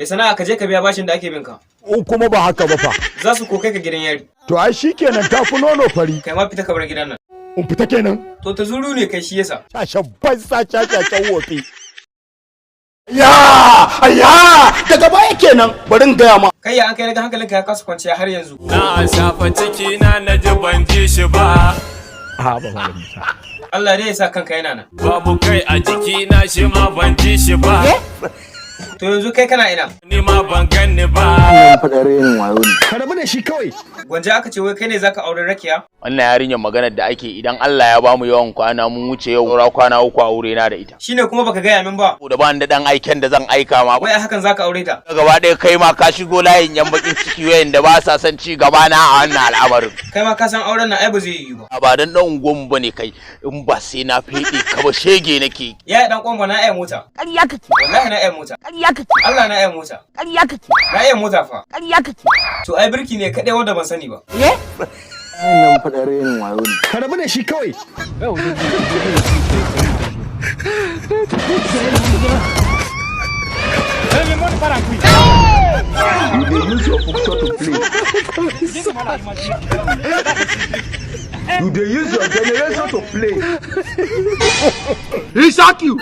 Mai sana'a, ka je ka biya bashin da ake bin ka. In kuma ba haka ba fa? Za su ko kai ka gidan yari. To ai shikenan, ta fi nono fari. Kai ma fita ka bar gidan nan. In fita kenan? To, ta zuru ne kai, shi yasa. Shashen banza, shashashen wofi. Ya aya, daga baya kenan, bari in gaya ma. Kai, ya an kai naga hankalinka ya kasa kwanciya har yanzu? Na shafa ciki na, na ji ban ji shi ba. A ba, Malam Musa. Allah dai ya sa kanka yana nan. Babu kai a jiki na, shi ma ban ji shi ba. To, yanzu kai kana ina? Ni ma ban ganni ba. Ka rabu da shi kawai. Gwanja, aka ce wai kai ne zaka aure Rakiya? Wannan yarinyar, maganar da ake, idan Allah ya bamu yawan kwana, mun wuce yau saura kwana 3 a aure na da ita. Shine kuma baka gaya min ba. Da ba ni da dan aiken da zan aika ma. Wai a hakan zaka aure ta? Gaba ɗaya kai ma ka shigo layin yan bakin ciki wayan da ba sa son ci gaba na a wannan al'amarin. Kai ma ka san auren nan ai ba zai yiwu ba. Ba dan dan unguwanmu bane kai, in ba sai na fede ka ba, shege nake. Ya dan kwamba, na iya mota. Ƙarya kake. Wallahi na iya mota. Ƙarya kake. Allah na iya mota. Ƙarya kake. Na iya mota fa. Ƙarya kake. To, ai birki ne kadai wanda ban sani ba. Ye? Ka rabu da shi kawai. You dey use your picture to play. You dey use your generation to play. He shock you.